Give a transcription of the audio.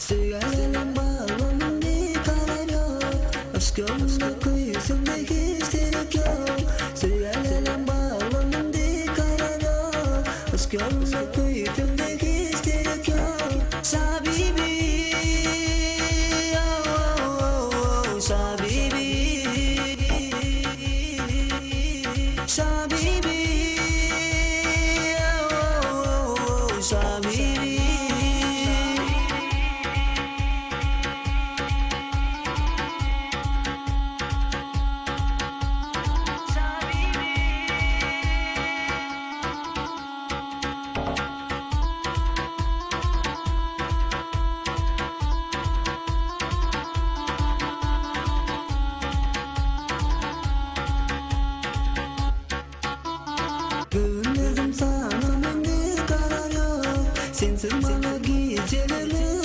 Söýgä gelen baglam indi karar ýok Yşk ýolunda köýsemde hiç derek ýok Söýgä gelen baglam indi karar ýok Yşk ýolunda köýsemde hiç derek ýok Şabibi oh, Şabibi Şabibi oh, Şabibi. Göwün berdim saňa mende karar ýok Sensiz maňa gijelerle.